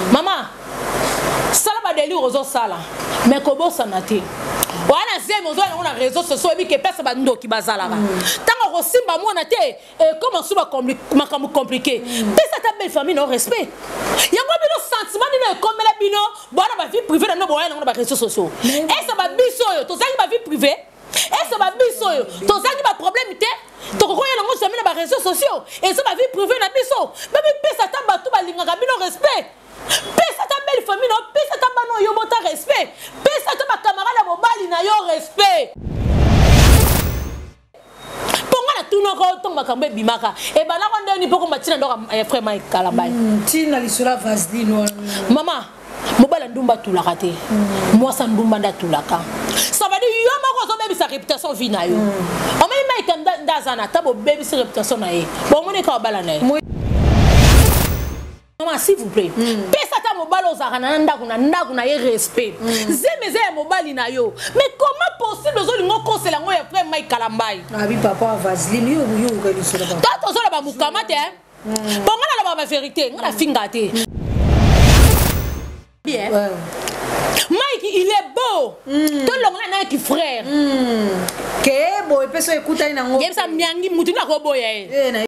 Mama, sala ba délire ozosala mais kobosana te wana zemi ozoya yango na réseau sociaux oyebi ke pesa bandoki bazalaka ntango mm. okosimba mwana te ekoma su makambo compliqué mm. pesa ata belle famille na yo respect yango bino sentiment nini ekomela bino bwana ba vie privée na bino boya nango na ba réseaux sociaux ese babiso oyo tozangi ba vie privée ese babiso oyo tozangi ba problème te tokokoya nango jamais na ba réseaux sociaux eza ba vie privée na biso bamipesa ata bato balingaka bino respect pesa ata belle famille na yo pesa ata bana oyo bota respect pesa ata bacamarade ya mobali na yo respect mpo nga natunaka yo ntongo makambo ebimaka ebandaka ndeni mpo koma ntina ndoko ya frère mike kalambay ntina hmm, lisolo ya vaseline wana mama mobali ya ndumba atulaka te hmm. mwasi ya ndumba nde atulaka ça veut dire yo moko ozobebisa réputation vie na yo hmm. omoni mike nde aza na ata bobebisi réputation na ye bomoni kaka obala na ye Maman, s'il vous plaît. Mm. Pesa ta mobali ozalaka na ndako na ndako na ye respect. Mm. Zemi eza ya mobali na yo. Mais comment possible ozolinga okosela yango ya frère Mike Kalambayi? Abi ah papa vaseline yo yo oyoka lisolo papa. Tata ozoloba mukama te. Mm. Bon nga naloba ba vérité, nga nafinga te. Bien. Ouais. Mike il est beau. Mm. Tolongola na ki frère. Mm. Ke boye pe so ekutani nango. Yebisa miangi mutu na koboya ye. Eh,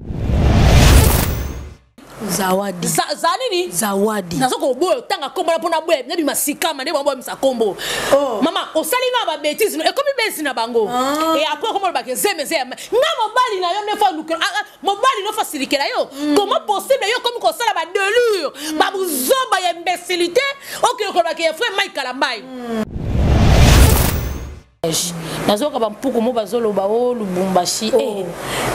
Zawadi. Za, za nini? Zawadi. Nazo koboya otanga kombo na pona boya nabi masikama nde bango boyamisa kombo. Oh. Mama osali nga ba bêtises no ekomi bezi na bango. Ah. Et après comment ba ke zeme zeme. Nga mobali na yo nde fa lukela ah, ah, mobali no fa silikela yo. Mm. Comment possible yo komi kosala ba delure, mm. ba buzoba ya imbécilité okende koloba ke frère Mike Kalambay. Mm. Nazoyoka bampuku mo bazoloba o oh, lubumbashi oh. eh.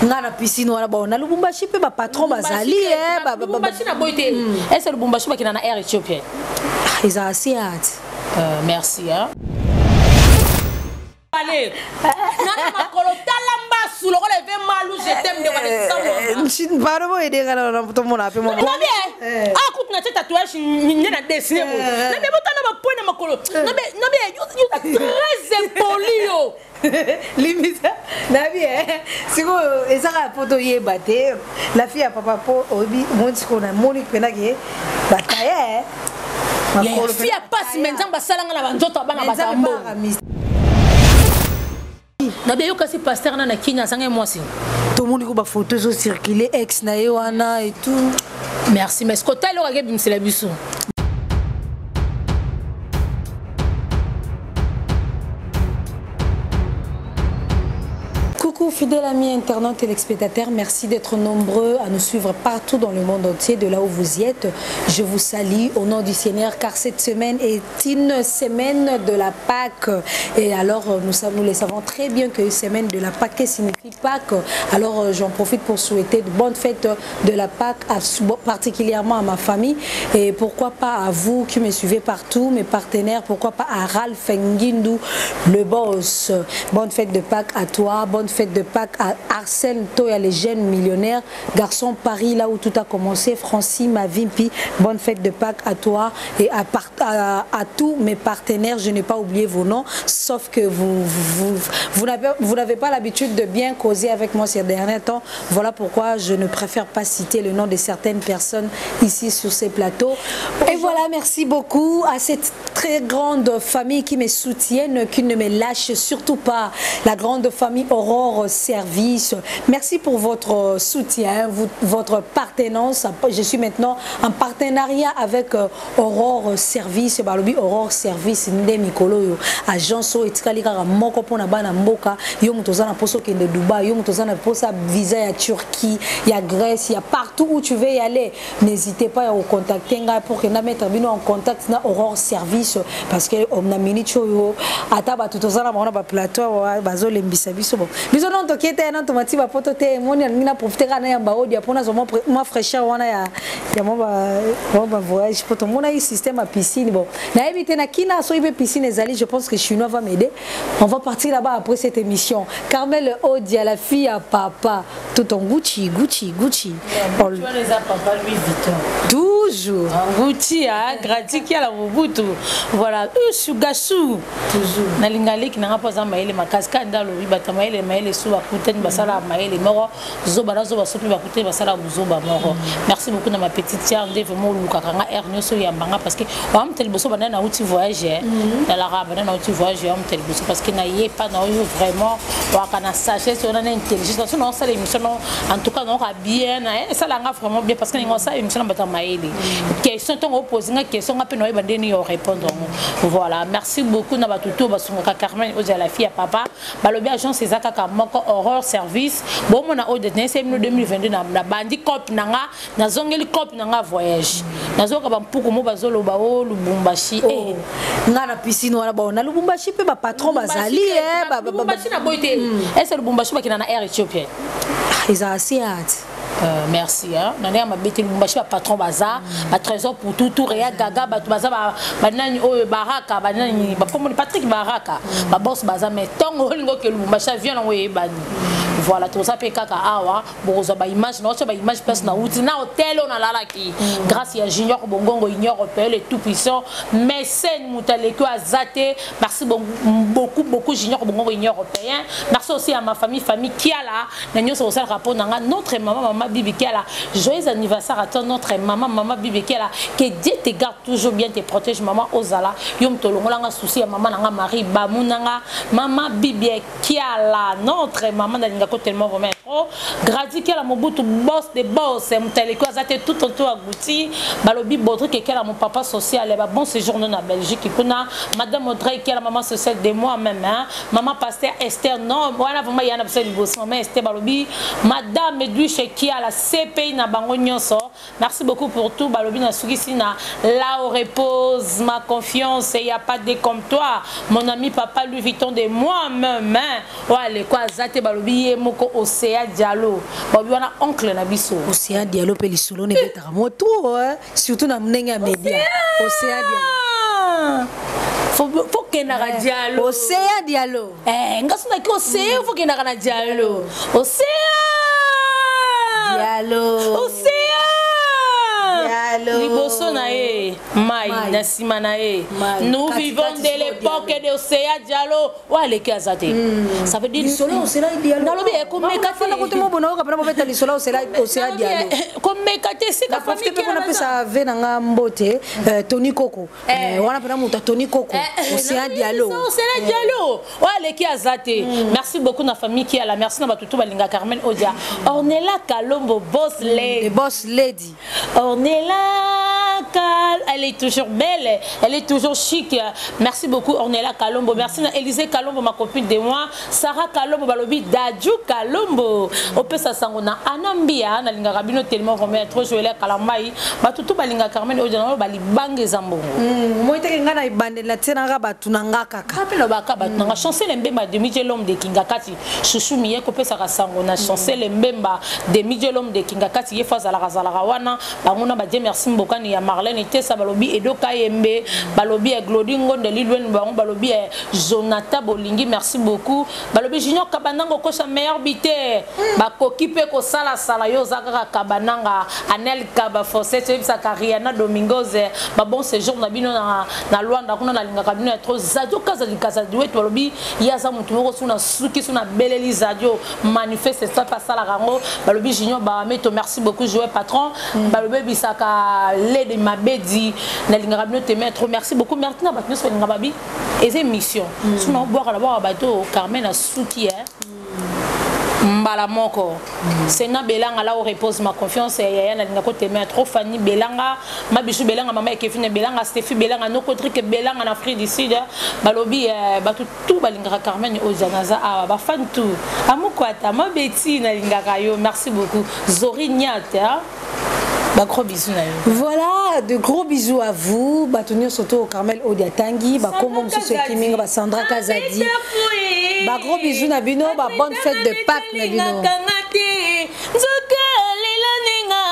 nga na piscine wana bao na lubumbashi mpe bapatron bazali eh, lubumbashi na boyi te hmm. ese lubumbashi bakenda na air ethiopien ah, eza asiate euh, merci hein. Ale nana makolo tala mbasu lokola eve malu je t'aime ndeko eh, pardon boye edenga na tomona mpe eh. ah kutu natie tatouage nde na dessine boye eh. nabe botana bapoint na makolo nabe nabe yo très impoli yo limisa nayebi eh. sikoyo eza kaka mpo toyeba te la fille ya papa mpo oyebi omoni sikoyo namoni mpena ke bataye fille ya pasi me nzambe asalanga na banzoto ya bana bato ya mbongo nabe yo kasi pasteur na na kini azanga mwasi tomoni ko bafoto ezocircule ex na ye wana et tout merci mais kota eloko ake ebimisela biso. Coucou fidèles amis internautes téléspectateurs, merci d'être nombreux à nous suivre partout dans le monde entier, de là où vous y êtes. Je vous salue au nom du Seigneur car cette semaine est une semaine de la Pâque. Et alors nous, nous le savons très bien que semaine de la Pâque signifie Pâques. Alors euh, j'en profite pour souhaiter de bonnes fêtes de la Pâque, à, particulièrement à ma famille et pourquoi pas à vous qui me suivez partout, mes partenaires, pourquoi pas à Ralph Ngindu, le boss. Bonne fête de Pâques à toi, bonne fête de Pâques à Arsène Toya, les jeunes millionnaires, garçon Paris, là où tout a commencé, Francis Mavimpi, bonne fête de Pâques à toi et à, à, à tous mes partenaires, je n'ai pas oublié vos noms, sauf que vous, vous, vous n'avez pas l'habitude de bien causer avec moi ces derniers temps. Voilà pourquoi je ne préfère pas citer le nom de certaines personnes ici sur ces plateaux. Et voilà, merci beaucoup à cette très grande famille qui me soutiennent, qui ne me lâche surtout pas. La grande famille Aurore Service. Merci pour votre soutien, votre partenance. Je suis maintenant en partenariat avec euh, Aurore Service. Balobi Aurore Service nde mikolo yo agence oyo etikali kaka moko mpona bana mboka yo moto oza na mposa okende Dubaï, yo moto oza na mposa visa ya Turquie, ya Grèce, ya partout où tu veux y aller. N'hésitez pas à vous contacter ngai pour que na mettre bino en contact na Aurore Service parce que na minute oyo ata bato toza na bango na ba plateau bazolembisa biso bon biso non tokie te non tomati ba poto te emoni alingi na profiter kaka na yamba odia mpo nazwa mwa fraîcheur wana ya ya mwa ba voyage mpo tomonaki système ya piscine bon nayebi te na kina soki mpe piscine ezali je pense que chinois va m'aider on va partir là-bas après cette émission Carmel Odia la fille à papa tout en Gucci Gucci Gucci papa Louis Vuitton tout Toujours. Gucci, hein, gratuit qui a la Mobutu. Voilà, Sugasu. Toujours. Nalinga leki nanga po za mayele makasi ka ndalo bi bata mayele mayele su bakutani basala mayele moko zoba na zoba sopi bakutani basala buzoba moko. Merci beaucoup na ma petite sœur nde vraiment olukaka nga air nyonso yamba nga parce que wa muteli boso banda na uti voyage. Na la banda na uti voyage wa muteli boso parce que na ye pa na oyo vraiment wa kana sagesse on a intelligence na sala émission en tout cas na bien esala nga vraiment bien parce que ningo sala émission na bata mayele. Question tongo poser nga question nga pe na oyeba ndeni yo répondre ngo. Voilà, merci beaucoup na bato to basungaka Carmen oza la fille à papa. Balobi agence eza kaka moko horreur service. Bon mona oyo de c'est 2022 na bandi cop na nga na zongeli cop na nga voyage. Nazoka ba mpuku mo bazoloba o Lubumbashi. Oh. Nga na piscine wana ba na Lubumbashi pe ba patron bazali eh ba Lubumbashi na boyte. Est-ce Lubumbashi bakina na Air Ethiopia? Ah, eza assez hâte. Merci hein. Na ndenge mabe te Lubumbashi ba patron baza, ba trésor pour tout tout Réa Gaga ba baza ba ba nani oyo Baraka ba nani ba komoni Patrick Baraka ba boss baza mais tongo olingo ke Lubumbashi avion nango eyebani. Voilà, tout ça pe kaka awa bokozwa ba image na ba image place na uti na hôtel on alalaki. Grâce ya Junior Bongongo Union européenne le tout puissant mécène mutaleko azate. Merci beaucoup beaucoup Junior Bongongo Union européenne. Merci aussi à ma famille famille Kiala na nyoso osala rapport nanga notre maman maman Bibi Kiala. Joyeux anniversaire à toi notre maman maman Bibi Kiala. Que Dieu te garde toujours bien, te protège maman Ozala. Yom tolongola nga souci ya maman nanga Marie Bamunanga maman Bibi Kiala notre maman nalinga ko tellement vraiment trop. Gradi Kiala Mobutu boss de boss mutaleko azate tout autour à Gouti balobi Baudry Kiala mon papa social ba bon séjour na Belgique kuna madame Audrey Kiala maman sociale de moi même hein maman pasteur Esther non voilà vraiment yana biso liboso maman Esther balobi madame Edwige Kiala CPI na bango nyonso. Merci beaucoup pour tout balobi na sukisi na là où repose ma confiance et y a pas de comme toi mon ami papa Louis Vuitton de moi-même hein. Ouais quoi zate balobi ye moko Océan Diallo balobi wana oncle na biso Océan Diallo pe lisolo ne betaka moto hein surtout na ndenge ya média Océan Diallo faut kendaka Diallo Océan Diallo eh nga sona ki Océan faut kendaka na Diallo Océan Diallo Océan Diallo liboso na ye mai na sima na ye nous vivons de l'époque de Océan Diallo wa leki azate ça veut dire lisolo Océan Diallo nalobi ekomeka te fana kote mobona oka pena bobeta lisolo Océan Diallo komeka te sika famille ki na pesa ve na nga mbote Tony Koko wana pena muta Tony Koko Océan Diallo Océan Diallo wa leki azate merci beaucoup na famille qui a la merci na batutu balinga Carmen Odia Ornella Kalombo boss lady the boss lady Ornella Kal, elle est toujours belle, elle est toujours chic. Merci beaucoup Ornella Kalombo, merci na Élisée Kalombo ma copine de moi, Sarah Kalombo balobi Dadju Kalombo. Opesa sango na Anambia na linga rabino tellement vraiment trop jouer Kalambai, batutu balinga Carmen Odia na bali bange zambongo. Moi te nga na ibande la tena nga batu na nga kaka. Kapelo baka batu na nga Chancel Mbemba de Midje l'homme de Kingakati, Chouchou miye kopesa sango na Chancel Mbemba de Midje l'homme de Kingakati ye faza la razala wana banguna ba Dieu merci mbokani ya Marlène Tessa balobi Edo Kayembe balobi ya Glody Ngonde Lilwen bango balobi ya Jonathan Bolingi merci beaucoup balobi Junior Kabanango kosa meilleur bité bakoki pe ko sala sala yo zakaka Kabananga Anel Kaba Fosset yebisa Rihanna Domingos ba bon séjour na bino na Luanda kuna na lingaka bino ya trop Zadio Kazadi Kazadi wetu balobi yaza mutu moko suna suki suna beleli Zadio manifeste ça passe la rango balobi Junior Bameto merci beaucoup joueur patron balobi bisaka lede mabedi na lingaka bino te maître merci beaucoup merci na bato nyonso balinga babi eza émission suna obwaka na bwaka bato Carmen asuki hein mbala moko Sena Belanga là où repose ma confiance yaya na linga ko te mettre Fanny Belanga Mabichou Belanga mama Kevin Belanga Stéphie Belanga noko Trick Belanga na Afrique du Sud balobi bato tout balingaka Carmen Ozanaza awa ba fan tout amukwata ma Betty na lingaka yo merci beaucoup Zori Niat hein ba gros bisous na yo. Voilà, de gros bisous à vous. Ba tenir surtout au Carmel Odia Tangi, ba kombo mususu ekiminga ba Sandra Kazadi. Ba gros bisous na bino, ba bonne fête de Pâques na bino. Nzoka lela ninga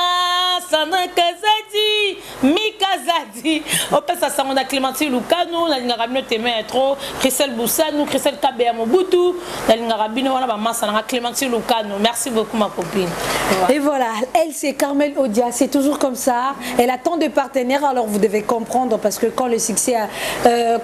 Sandra Kazadi Mika. Kazadi opesa sango na Clémentine Lukanu, nalingaka bino teme ya trop, Christelle Busanu, Christelle Kabeya Mobutu, nalingaka bino wana ba masa nanga Clémentine Lukanu. Merci beaucoup ma copine. Ouais. Et voilà, elle c'est Carmel Odia, c'est toujours comme ça. Elle a tant de partenaires, alors vous devez comprendre parce que quand le succès, a,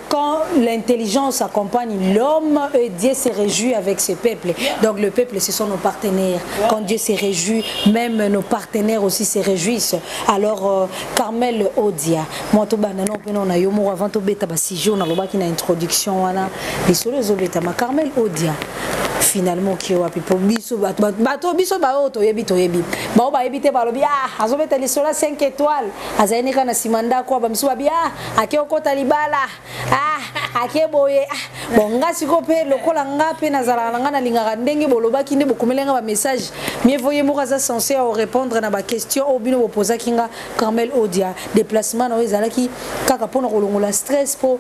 quand l'intelligence accompagne l'homme, Dieu se réjouit avec ce peuple. Donc le peuple, ce sont nos partenaires. Quand Dieu se réjouit, même nos partenaires aussi se réjouissent. Alors euh, Carmel Odia, moi to banda non pena na yo moko avant to beta ba sujet na lobaki na introduction wana lisolo ezobeta ma Carmel Odia finalement ki wapi po biso bato bato biso ba oyo toyebi toyebi bao bayebi te balobi ah azobeta lisolo 5 étoiles azali nika na nsima ndako bamisusu babi ah ake okota libala ah ake boye ah bon nga sikoyo mpe lokola nga mpe nazalaka na nga nalingaka ndenge bolobaki nde bokomeli nga bamessage mieux vaut ye moko aza censé ya korépondre na baquestion oyo bino bopozaki nga. Carmel Odia, déplacement na yo ezalaki kaka mpona kolongola stress mpo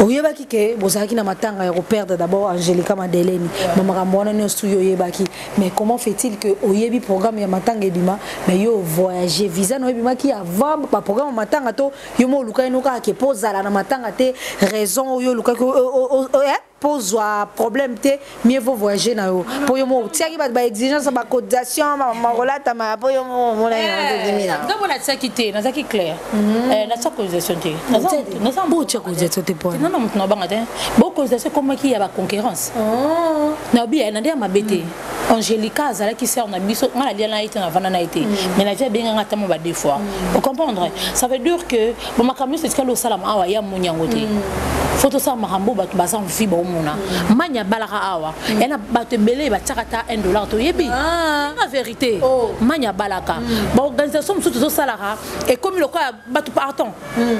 oyebaki ke bozalaki na matanga ya koperdre d'abord Angelica Madeleni, ba makambo wana nyonso yo oyebaki, mais comment fait-il que oyebi programme ya matanga ebima mais yo voyager, visa na yo ebimaki avant ba programme ya matanga to yo mo olukaki no kaka ke mpo ozala na matanga te, raison oyo olukaki mpo ozwa problème te, mieux vaut voyager na yo mpo yo moko otiaki bato ba exigence ba cotisation makolatama mpo yo moko omonaki na todimina. Nga mpo natiaki te, nazalaki clair, natia cotisation te. Mpo otia cotisation te mpo nana moto na obanga te, bo cotisation ekomaki ya baconcurrence nayobi ya na nde ya mabe te. Angelica azalaki sœur na biso, nga nalia na ye te, navanda na ye te, mais na vie abenganga ata mo ba deux fois, ocomprendre? Ça veut dire que bo makambo nyonso etikali osalama awa ya moni yango te. Fo tosala makambo bato baza mvi baomona mani abalaka awa ya na bato ebele batiaka ata 1 dollar toyebi nga vérité. Mani abalaka, baorganisation mosusu tozosalaka ekomi lokola bato, pardon,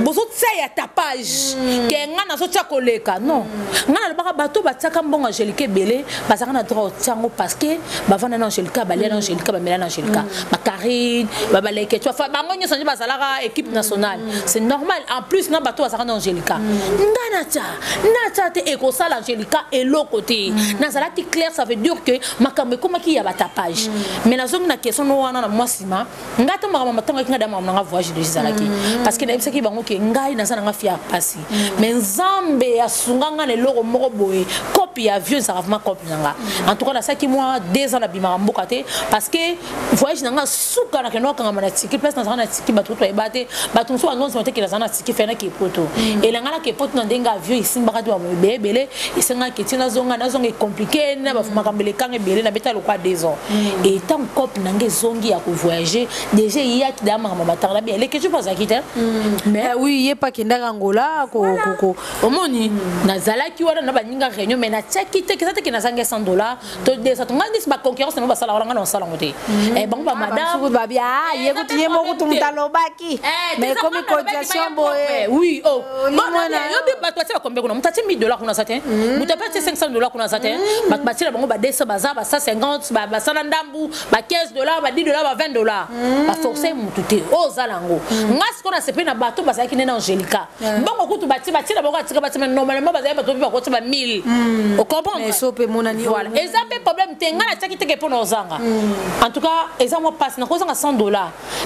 bozotia ya tapage ke nga nazotia koleka. Non, nga nalobaka bato batiaka mbongo Angélika ebele bazalaka na droit otia yango parce que bavanda na Angélika, balia na Angélika, bamela na Angélika, bakarine babaleke tu bango nyonso nde bazalaka équipe nationale, c'est normal. En plus na bato bazalaka na Angélika, nga natia natia te ekosala Angélika eloko te. Nazalaki clair, ça veut dire que makambo ekomaki ya batapage. Mais nazongi na question no wana na mwa nsima. Ngai to makambo matangaki ngai da makambo nanga voyage de ezalaki parce que nayebisaki bango ke ngai naza nanga fier pasi, mais Nzambe asunga ngai na eloko moko boye, cope ya avion ezalaka vraiment cope na nga. En tout cas nasalaki mwa 2 ans nabimaka mboka te parce que voyage na nga suka nakende okangama na tiki place nazalaka na tiki, bato kutu bayeba te, bato mosusu bandonsima te ke nazala na tiki fe nake poto. Elanga nake poto na ndenge avion esimbaka te, bamo ebele ebele esengaki ti nazonga, nazonga ecompliqué na makambo elekanga ebele, nabeta lokwa 2 ans. Et ntango cope na nga ezongi ya kovoyage, déjà eyaki da makambo matanga na bien eleke mpo azalaki te. Mais oui, ye pa akendaka Angola ko Omoni, nazalaki wana na baninga réunion, mais natiaki te eza te ke nazangi 100 $ to 200. Ngai ndisi baconcurrence nango basala wana, ngai na osala yango te. Bango bamadame Babi ah ye kutu ye moko kutu moto alobaki mais ekomi cotisation boye. Oui, oh yobi bato batie bakombe kuna, moto atie 1000 $ kuna aza te, moto ape atie 500 $ kuna aza te. Bato batie na bango ba 200, baza ba 150, basala ndambu ba 15 $, ba 10 $, ba 20 $. Baforce motu te oyo ozala yango. Nga sikoyo nasepeli na bato bazalaki nde na Angélika, mbongo kutu batie, batie na bango, atika batie, mais normalement bazali bato mpe bakotia ba 1000, ocomprendre? So mpe monani. Voilà, eza mpe problème te. Ngai natiaki teke mpo na ozanga. En tout cas eza mwa mpasi, nakozanga 100 $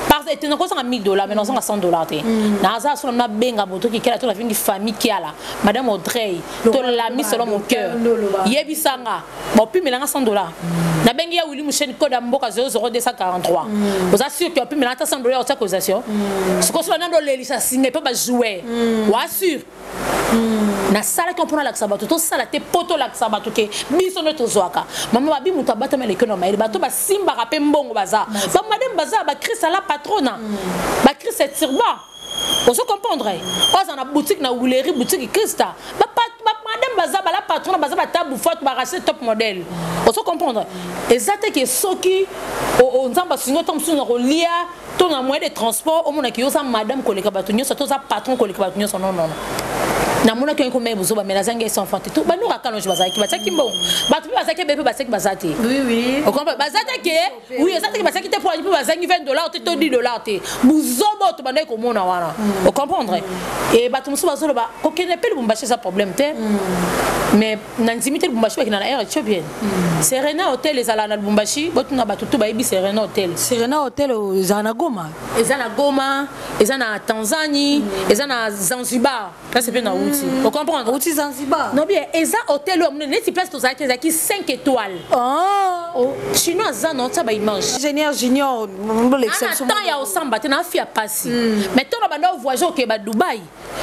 parce que nakozanga 1000 $, mais nazanga 100 $ te. Naza so nabenga moto kikela to nafingi famille Kiala, madame Audrey to l'ami selon mon cœur, yebisanga baopimelanga 100 $. Nabengi ya Willi Musheni, code ya mboka 00243, oza sûr ke opimelanga ata 100 $ otia cotisation? Sikoyo so banando olelisa singa epe bajouer wa sûr nasalaki mpona alakisa bato tosala te mpo tolakisa bato ke biso nde tozwaka. Mama babi moto abatama eleki na mayele, bato basimbaka mpe mbongo baza bamadame, baza bacris ala patrona, bacris turban, ozo comprendre? Oza na boutique na Wuleri, boutique Krista, madame baza bala patrona, baza batabu fatu barache top modèle, ozo comprendre? Eza te ke soki Nzambe asungi ota mosusu na kolia to na moyen de transport, omonaki yo oza madame koleka bato nyonso to oza patron koleka bato nyonso. Non, non, non. Namonaki yango komeye bozoba, mais nazangi ye 100 francs te. Banura kalonge bazalaki, batiaki mbongo. Bato mpe bazalaki ebele, mpe batiaki, baza te. Okompa baza te ke oui, eza te ke batiaki te mpo bazangi 20 $ te to 10 $ te. Buzoba oyo tobandaki komona wana, ocomprendre? E bato mosusu bazoloba kokende mpe Lubumbashi eza problème te, mais na ndimi te. Lubumbashi bakenda na Air Ethiopienne. Serena Hotel ezalaka na Lubumbashi. Botuna bato tu bayebi Serena Hotel. Serena Hotel ezala na Goma? Eza na Goma, eza na Tanzanie, eza na Zanzibar, place mpe nauti, ocomprendre? Outi Zanzibar? Non bien, eza hotel oyo monene neti place tozalaki, ezalaki 5 étoiles. Chinois aza na otia baimage. Ingénieur Junior. Ana temps ya osamba te, na afia pasi. Mais ntongo banda ovoyage, okeba Dubai,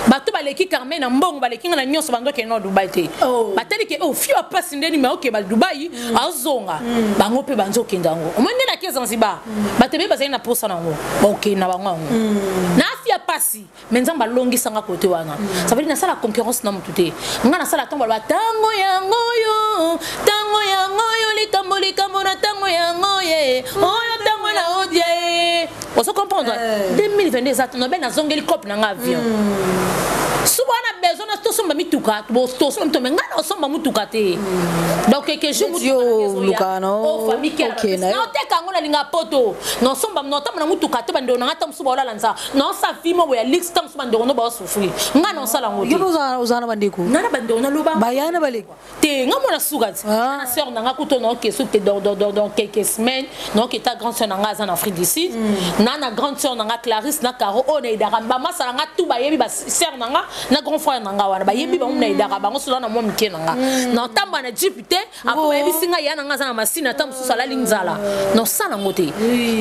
bato baleki Carmen na mbongo, baleki nga na nyonso, bando okende na Dubai te. Batali ke oh, fio apasi ndeni, me okeba Dubai, azonga bango mpe banzi okende yango. Omoi nde nake Zanzibar, bato ebele bazali na posa nango, bakokende na bango yango. Na afia pasi, me Nzambe alongisanga kote wana. Ça veut dire nasala concurrence na motu te. Nga nasala ntango baloba ntango yango oyo, ntango yango oyo, likambo likambo na ntango yango ye oyo, ntango na odia ye, ozo comprendre? 2022 eza nobe, nazongeli cope na nga avion. Soki wana besoin na tosomba mituka, tosomba mituka, mais ngai nasomba mutuka te. Donc quelques jours naoteka yango, nalinga poto, nasomba, notamba na mutuka te. Bandeko na nga ta mosusu baolala nzala, naosa vie moko ya luxe, ta mosusu bandeko no baosouffrir, ngai naosala yango te. Ozala na bandeko? Nga na bandeko, naloba. Baya na baleki? Te, nga mwana suka ti na sœur na nga kuto, naoke soki te dans quelques semaines naoke ta grande sœur na nga aza na Afrique du Sud, na grande sœur na nga Clarisse na Caro oyo nayedaka, bamasala nga tu bayebi, basœur na nga na grand frère na nga wana bayebi bango, nayedaka bango sola na mwa mike na nga. Naotamba na jeep te. Apo bayebisi nga ya na nga aza na masine, ata mosusu alali nzala, nosala yango te.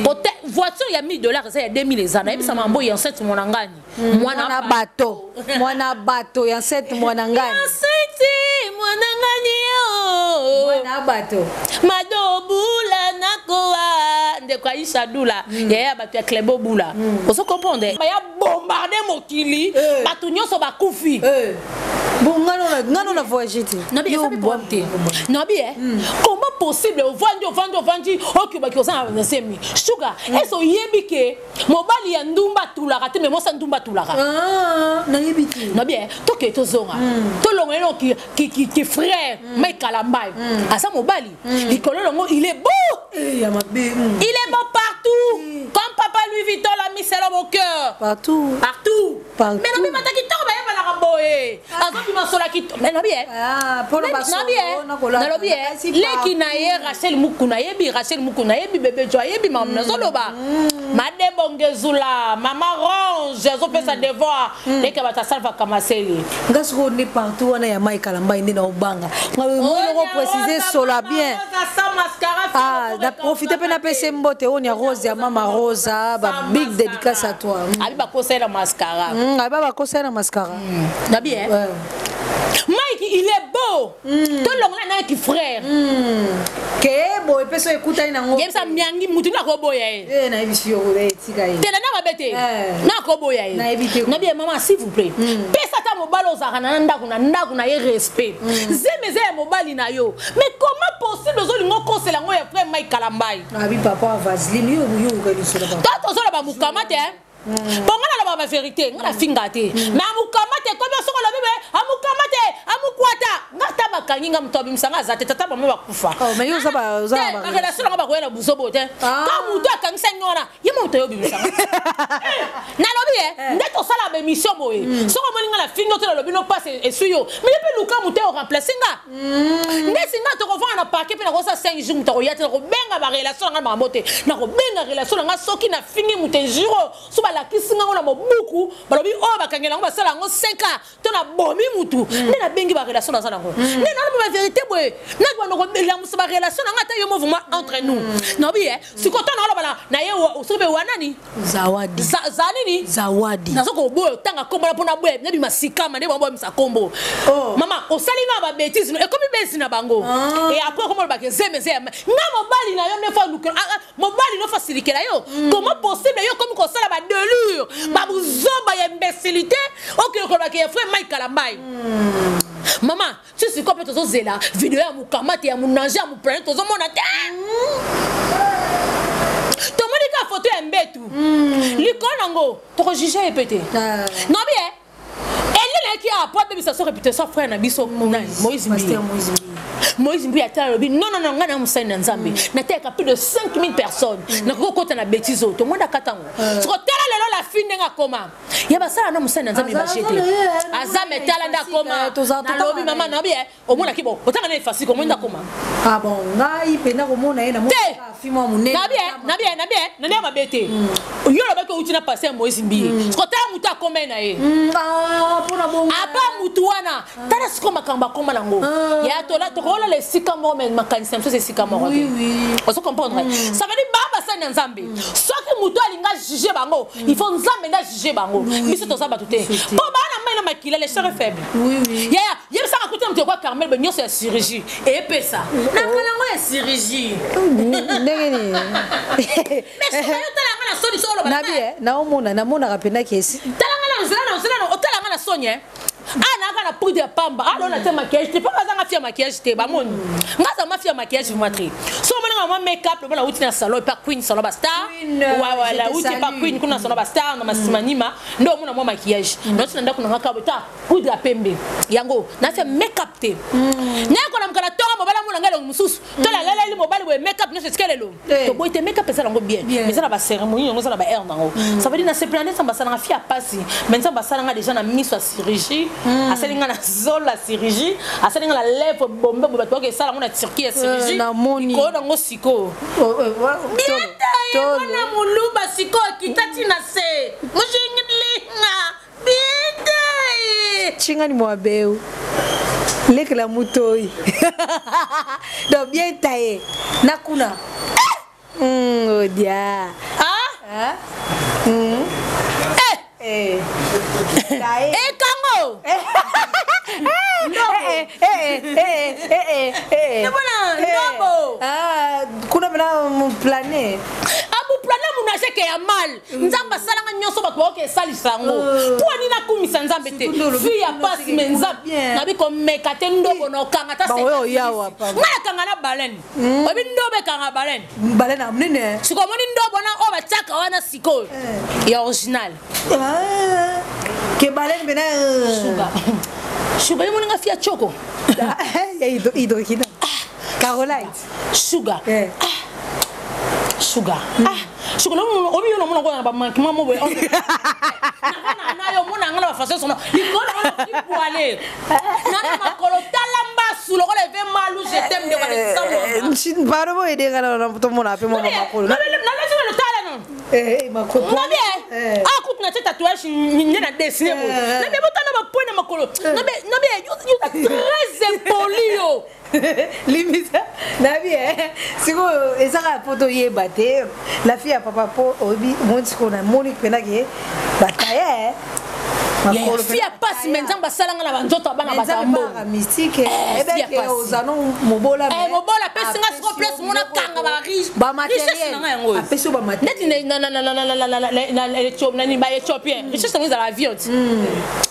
Kote voiture ya 1000 $ eza ya 2000, eza nayebisa mambo ya enceinte mwana ngani. Mwana bato, mwana bato ya enceinte mwana ngani. Enceinte mwana ngani yo. Mwana bato. Madobula nakoa ndeko Aisha Dula, yaya bato ya Clebo Bula, ozo comprendre? Baya bombarde mokili, bato nyonso bakufi. Bon, ngano na voyage te. Nabi eza mpe problème te. Nabi e comment possible ovandi, ovandi, ovandi, okobaki oza na zemi suka ese oyebi ke mobali ya ndumba atulaka te, me mwasi ya ndumba atulaka? Nayebi te. Nabi e toke tozonga, tolonga eno ki frère Mike Kalambai aza mobali likolo longo, il est beau. Ya mabe. Il est beau partout, comme papa Louis Vuitton l'a mis, c'est dans mon cœur. Partout. Partout. Partout. Mais nabi mata kitoko, bayebanaka boye, azobima sola kitoko, mais nabi e nabi e nalobi e leki na ye Rachel Mukuna ayebi, Rachel Mukuna ayebi, bebe jo ayebi makambo nazoloba. Madebo Ngezula, mama Ronge azopesa devoir, leki ya bato asalva kamaseli. Nga sikoyo nde partout wana ya Mike Kalambai nde na obanga ngoko préciser sola bien. Ah, na profite mpe napesa mbote oyo ya Rose ya mama Rosa, ba big dédicace à toi. Abi bakosala mascara. Abi bakosala mascara. Nabi eh Mike, il est beau. Tolongola naki frère. Ke boye mpe so ekutani nango. Yebisa miangi mutu nakoboya ye. Nayebisi yo, etika ye. Te, na mabe te, nakoboya ye. Nayebi te. Nabi ye mama, s'il vous plaît, pesa ata mobali ozalaka na ndako, na ndako na ye respect. Zemi eza ya mobali na yo, mais comment possible ozolinga okosela yango ya frère Mike Kalambai? Abi papa vaseline yo yo okanisi. To tozoloba mokama te, mpo nga naloba bavérité, nga nafinga te, mais amukama te. Komi soko olobi be amukama te, amukwata nga ta bakangi nga, moto abimisa nga aza te. Tata mama bakufa, barelation nanga bakoya na buzobo te. Ka moto akangisa nga wana, ye mo moto ayobimisa nga. Nalobi ye nde tosala baémission boye. Soki omoni nga na fingi te, nalobi no passe esui yo, mais ye mpe luka moto oremplace nga. Ndesi nga tokovanda na parquet mpe nakosa 5 jours, moto akoya te. Nakobenga barelation na nga makambo te, nakobenga relation na nga. Soki nafingi moto injure, so balakisi ngango na mobuku, balobi oyo bakangela yango, basala yango 5 ans, to nabomi mutu, nde nabengi barelation naza nango, nde nalobi bavérité boye, nakobanda kolamusa barelation na nga. Ata yo mo vraiment entre nous, naobi ye sikoyo to naoloba na ye soki mpe wanani. Zawadi. Za nini? Zawadi. Nazo koboya otanga kombo na mpona boya nabima sikama nde bango babimisa kombo. Mama osali nga babêtise, ekomi besi na bango, et après okoma olobaka ezeme eze ya nga mobali na yo nde fa lukela mobali no fasilikela yo. Comment possible yo komi kosala badélire, babuzoba ya imbécilité, okende kolobaka ya frère Mike Kalambai? Mama, ti sikoyo mpe tozozela video ya mokama te, ya monange ya moplanete, tozomona te. Tomoni kaka foto ya mbetu likolo nango, tokojuge ye mpe te. Nabi e eli nayaki. awa po abebisa so réputation frère na biso nani Moïse Mbiye. Moïse Mbiye ata alobi non non non ngai na mosali na Nzambe mm. nateyaka plus de 5000 personnes mm. nakoki kokota na bêtise oyo tomoni akata yango mm. soko tala lelo la fille ndenge akoma ya basala na mosali na Nzambe imagine te aza me tala nde akoma nalobi mama nabi eh, omonaki bo otanga na efasike omoni nde akoma ah bon ngai mpenza komona ye nabi nabi nabi na ndenge mabe te mm. yo olobaki outi na passe ya moïse mbiye mm. siko tala motu akomai na ye mm. ah, apa motu wana tala sikoyo makambo akoma nango ya tokolala esika moko me makanisi na biso esika moko te ozo comprendre ça veut dire baa basali na nzambe soki motu alinga juge bango il faut nzambe nde ajuge bango biso toza bato te mpo baa na mai na makila le cher est faible yaya yebisaka kuta moto ekwa carmel be nyonso ya chirurgie epesa na kala yango ya chirurgie ndenge nini mais otalanga na soni soko oloba nabi eh, naomona namonaka mpenza kesi talanga na nzela na nzela otalanga na soni eh ah naka na poudre ya pamba ah lona te maquillage te pamba azanga fia maquillage te bamoni nga aza ma fia maquillage vraiment te so omoni nga mwa make up loba nauti na salon epa queen salon ba star wala uti epa queen kuna salon ba star na masima nima nde omona mwa maquillage nauti na ndako na nga kabo ta poudre ya pembe yango natia make up te mm. naye kolamuka na tongo mobali amona ngai elongi mosusu to nalaleli mobali boye make up nyonso esika lelo eh. toboyi te make up eza nango bien mais eza na bacérémonie yango eza na baheure nango mm. ça veut dire nasepela nde nzambe asalanga fi ya pasi mais nzambe asalanga déjà na miso ya chirurgie mm. asali nga na zolo ya chirurgie asali nga na lèvre bombe boye bato bakoki esala yango na turquie ya eh, chirurgie likolo nango sikoyo oh, oh, bietaye mwana moluba sikoyo kita ti na se moshingilinga Bidai. Chingani mwabeu. Lekela mutoi. Donc bien taillé. Nakuna. Mm, oh dia. Ah? Ah? Mm. Eh. Eh. Taillé. Eh kango. Eh. Eh, eh, eh, eh, eh, eh. Ndobo. Ah, kuna mna mplane. Abu plane munajeke ya mal. Nzambe asalanga nyonso bato baoke esalisa yango euh. mpo nini nakumisa nzambe te fi ya pasi me nzambe nabi komeka te ndobo na okanga ta ngai nakanga na balene hmm. oyebi ndobo ekanga balene sikoyo omoni ndobo na oyo batiaka wana sikoyo eh. ya original ah, ke balene mpena euh. suga suga yo moninga fi ya choko ya hydroquinone ah. caroline sugar eh. ah. sugar mm. ah sugar obi yo namona kona ba manquement mo boye na yo mona nga na ba façon sono likolo na poile na na makolo tala mbasu lokola eve malu je t'aime de kwa pardon boye denga na tomona pe mwa makolo na na tala non eh, eh makolo nabi eh ah kutu na tatouage nde na dessiner boye nabi botana ba point na makolo nabi nabi yo très impoli yo limbisa nayebi eh. sikoyo eza kaka mpo toyeba te la fille ya papa mpo oyebi moni sikoyo namoni mpena ke bataya eh. fi ya pasi me nzambe asalanga na banzoto ya bana batamystique eh, oza no mobola eh, mobola apesi nga sikoyo place mona kanga barichesse nanga yango apesi yo neti baethiopien richesse nango ezala avion ti hmm.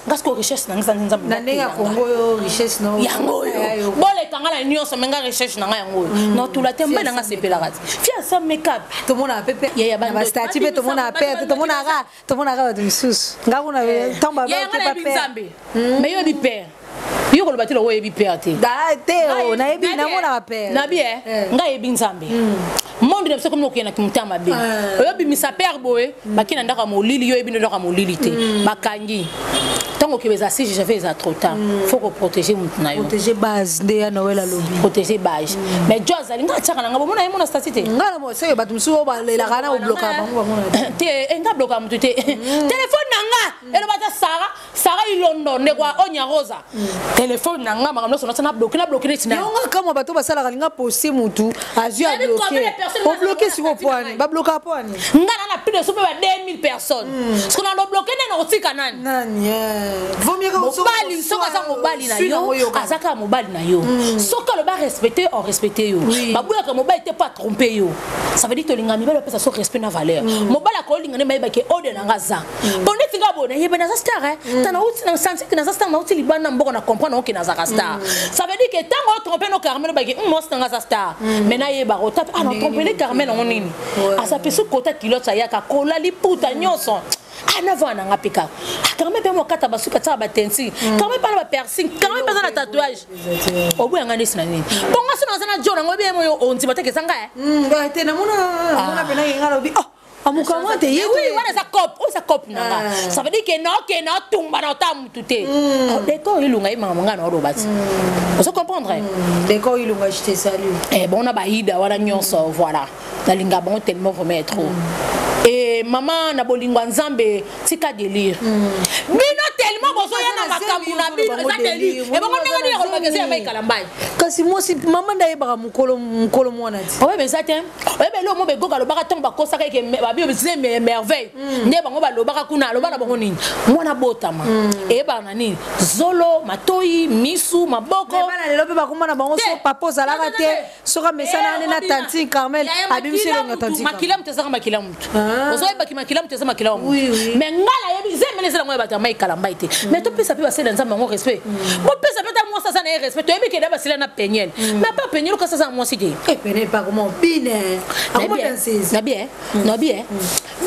nga sikoyo richesse nanga eza nzambe na ndenge ya kongo oyo richesse no yango oyo boleka nga na nyonso me nga richesse na nga yango oyo hmm. natula te mbe na nga sepelaka te fi asa makeup tomonaka pe pe bastati mpe tomonaka pe te tomonaka tomonaka bato misusu nga kuna ntango bayebi nzambe mais yo yebi père yo koloba te loko oyebi père te te oh, nayebi namonaka père nabi e eh, ngai yebi nzambe hmm. monde na biso komi okende na kimotema mabe eh. oyobimisa père boye hmm. bakei na ndako ya molili yo oyebi nde ndako ya molili te hmm. bakangi ntango okeba eza si jave eza trop tard faut koprotege motu na yo protéger base nde ya noel alobi protéger base mais jo azali ngai atiaka na ngai bomona ye mona stati te ngai na seke bato mosusu oyo balelaka na oblokaka bango bamona te eh, ngai blokaka motu te telefone na nga eloba ata sara Sarah Ilondo ndeko ya Onya Rosa mm. telefone na nga makambo nyonso nasa na bloqué na bloqué neti na yo nga kamwa bato basalaka linga poste mutu azwi a bloqué o bloqué siko poani ba bloquer poani nga na na plus de sope ba 2000 personnes mm. siko na lo bloqué nani otika nani nani eh. vaut mieux mobali soki aza mobali na yo aza kaka mobali na yo mm. soki aloba respecte o respecte yo babuyaka mobali te po atrompe yo ça veut dire tolinga mibali bapesa so respect na valeur mobali akolinga nde mayebake ode na nga aza mm. po neti nga boye nayebe naza star eh. mm. ta nauti na sentir ke naza star nauti libanda mboka na comprendre oke nazaka star mm. ça veut dire que ntango otrompe no carmel obaki mwasi nanga aza star mm. mais nayebaka otape ah natrompele carmel yango nini aza mpe soki kota kilote ayaka kola liputa nyonso. Ah, navanda na nga mpe kaka. Ah, Carmen mpe mokata basuki atiaka bateinture, Carmen mpe na bapiercing, Carmen mpe aza na tatouage. Oboya nga ndesi na nini? Bongo so naza na jo nango oyebi ye moyo ondima te eza nga eh? Te, namona pena yenga lobi oh amukama te ye. Oui, wana eza cop, oyo eza cop na nga. Ça veut dire que naokende naotumba na ota mutu te. Décor Ilunga ye makambo nga na oloba ti ozo comprendre. Décor Ilunga, je te salue. Eh, bon, na baida wana nyonso, voilà, nalinga bango tellement, vraiment trop. E mama na bolingo ya Nzambe, tika délire. Bino tellement bozoya na makambo na bino, eza délire. Ebongo ndenge nini akolobaka eza ya maikala mbai? Kasi mwasi mama nde ayebaka mokolo mokolo mwana ti. Oyeba eza te, oyeba eloko mo begoka alobaka ntango bakosaka eke babi zeme merveille nde bango balobaka kuna. Aloba na bango nini? Mwana botama eyebaka na nini? Zolo, matoi, misu, maboko. Bana lelo mpe bakoma na bango so papa ozalaka te, soki amesana ane na tantine Carmel, abimisi elongo tantine. Makila moto ezaka makila moto. Ozoyebaki makila moto eza makila wa moto, mais nga nayebi zemele ezala ngo ya bato ya mai kalambai te. Mais topesa mpe basali ya Nzambe yango respect, bopesa mpe ata mwasi aza na ye respect. Toyebi keda basila na Peniel, mais apa Peniel okasi aza na mwasi te. Peniel pa akoma obine, akoma danseuse. Nabi nabi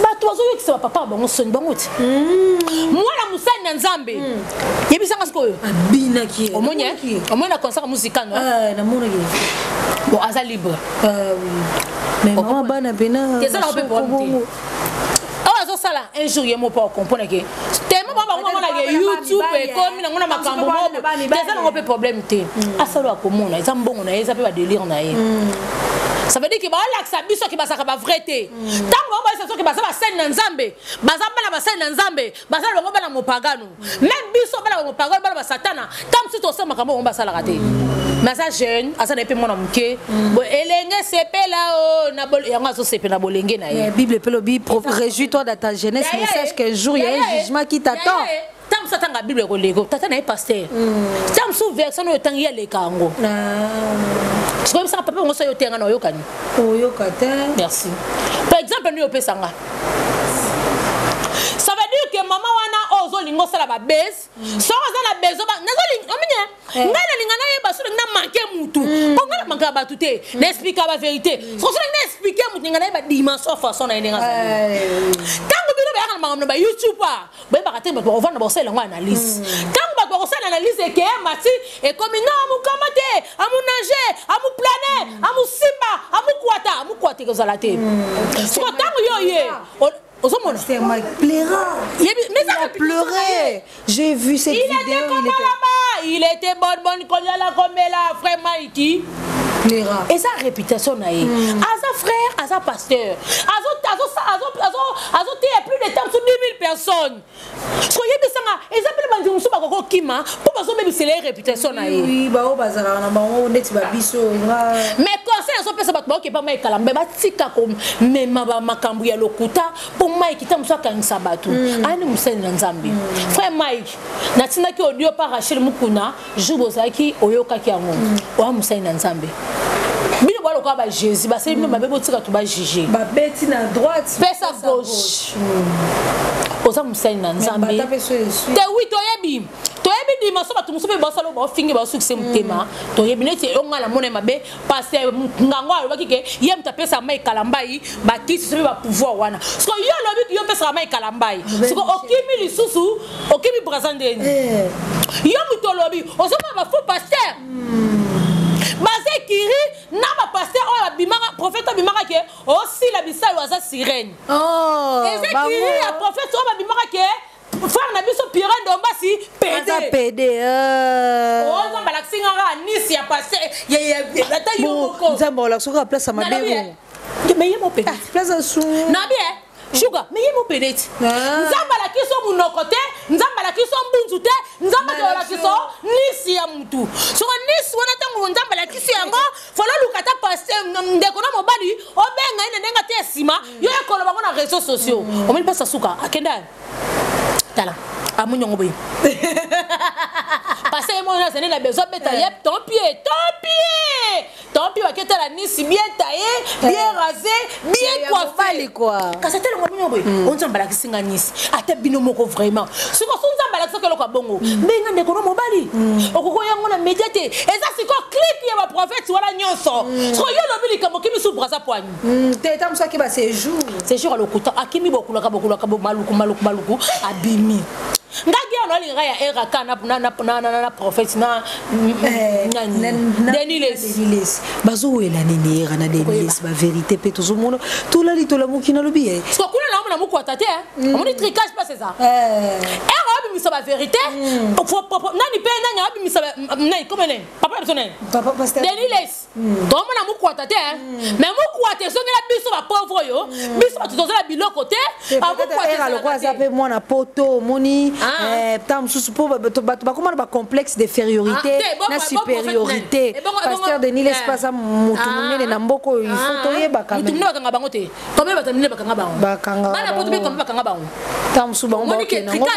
bato bazoyokisa bapapa ya bango soni bango ti mwana mosali na Nzambe. Yebisanga sikoyo. Abinaki. Omoni, omoni na concert musikano. Namonaki. Bon, aza libre. Mais mama bana pena. Eza nango mpe problème te. Awa azosala un jour ye mo mpo acomprendre ke tellement bango bango bamonaka YouTube ekomi nango na makambo moko te. Eza nango mpe problème te. Asala akomona eza mbongo na ye, eza mpe badélire na ye. Ça veut dire ke baolakisa biso ke bazalaka bavrai te. Ntango bango bayesa soki baza basali na Nzambe, baza bana basali na Nzambe, baza na bango bana mopagano. Même biso bana bamopagano, bana basatana, ntango mosusu tosala makambo bango basalaka te. Mais aza jeune, aza na ye mpe mwana moke. Elenge sepela o na yango azosepela na bolenge na ye. Bible mpe lobi: réjouis-toi dans ta jeunesse, mais sache qu'un jour il y a un jugement qui t'attend. Ntango mosusu atanga Bible ekoleka tata na ye pasteur. Ntango mosusu version oyo otangi ye aleka yango. Sikoyebisaka papa bango so yo tenga na oyokani. Oyoka te. Merci. Par exemple nini opesanga, ça veut dire que mama wana oyo ozolinga osala babase, soki oza na besoin, ominie ngai nalinga nayeba so nalingi namanke mutu, mpo ngai namankaka bato te, naexplika bavérité. Soki so nalingi naexplike mutu, ninga nayeba dimension, façon na ye ndenge azali. Ntango bino bayaka na makambo na bayoutube a boyebaka te, bato bakovanda bakosala yango analyse. Ntango bato bakosala analyse, ekeye mati ekomi no amukama te, amunage, amuplane, amusimba, amukwata, amukwata, ekozala te. Siko ntango yo ye ozomona. Pleura. Mais il a pleuré. J'ai vu cette il vidéo. Était comment là-bas? Il était bonne bonne koliala komela, frère Mikey. Pleura. Eza réputation na ye. Aza frère, aza pasteur. Azo azo azo azo azo teya plus de temps sur 10 000 personnes. So yebisanga eza mpe bandimi mosusu bakoki okima mpo bazobebisela ye réputation na ye. Oui, bao bazalaka na bango neti babiso nga. Mais conseil azopesa bato baokepa mai kalambe, batika komema bamakambo ya lokuta, mpo Mike ta mosu akangisa bato ayani mosali na Nzambe. Frère Mike, natindaki audio par Rachel Mukuna jour bozalaki, oyokaki yango. Oya mosali na Nzambe, bino boya lokola baJésus basali bino mabe, botika to bajuge. Babeti na droite. Pesa gauche. Oza mosali na Nzambe Bata mpe so esui. Te, wi, toyebi, toyebi dimension. Bato mosusu mpe basala baofingi, baosukise motema. Toyebi neti oyo ngai namona ye mabe parce ngango alobaki ke ye moto apesaka mai kalambai bakisi so mpe bapouvoir wana. Siko yo olobi yo opesaka mai kalambai, siko okimi lisusu, okimi Braza ndeni. Yo moto olobi ozomona bafaux pasteur baza ekiri na bapasteur oyo abimaka, prophète abimaka ke osila bisalo aza sirène. Eza ekiri ya prophète oyo babimaka ke frère na biso Pierre Ndombasi. Aza pede pede. Oyo Nzambe alakisi ngaka nisi ya paster ata yo moko. Nzambe olakisi kaka place ya mabe bongo. Mais ye mo pede. Place ya su. Nabi e shuga, mais ye mo pede ti. Nzambe alakisi yo monoko te, Nzambe alakisi yo mbunzu te, Nzambe ake olakisa yo nisi ya mutu. Soko nisi wana, ntango Nzambe alakisi yango, falo luka ata paster ndeko na mobali obenga ye na ndenge ate nsima yo ekoloba ngo na réseaux sociaux. Omoni mpasi asuka akenda tala amoni yango boye. Parce que moi nazali na besoin beta ye tant pis, tant pis. Tant pis baketala nisi bien taillé, bien rasé, bien coiffé quoi. Kasi ata elongo bino boye, onzambe alakisi nga nisi. Ata bino moko vraiment. Siko so nzambe alakisaki eloko ya bongo. Benga ndeko no mobali. Okoki yango na media te. Eza siko clique ya ba prophète wana nyonso. Siko yo lobi likambo kimi su braza poani. Te ta mosu akeba séjour. Séjour alokuta akimi bokulaka bokulaka bo maluku maluku maluku abimi. Ngaki ya nalingaka ya eraka na na na na na na prophète na nani Denis Lessie bazowela nini era na Denis Lessie ba vérité mpe tozomona tolali tolamuki nalobi ye parce que kuna na omona mokwata te omoni tricage pas c'est ça era abimisa ba vérité nani mpe nani abimisa nani comme nani papa biso nani Denis Lessie tomona mokwata te mais mokwata ezongela biso bapauvre oyo biso bato tozala biloko te. Lokola aza mpe mwana poto, omoni ntango mosusu mpo bato bakóma na bacomplexe d'infériorité na supériorité. Pasteur Denis Lessie mpe aza motu monene na mboka oyo, il faut toyebaka. Motu monene, bakanga bango te. Combien bato minene bakanga bango? Bakanga. Bana poto mpe combien bakanga bango? Ntango mosusu bango bakokende yango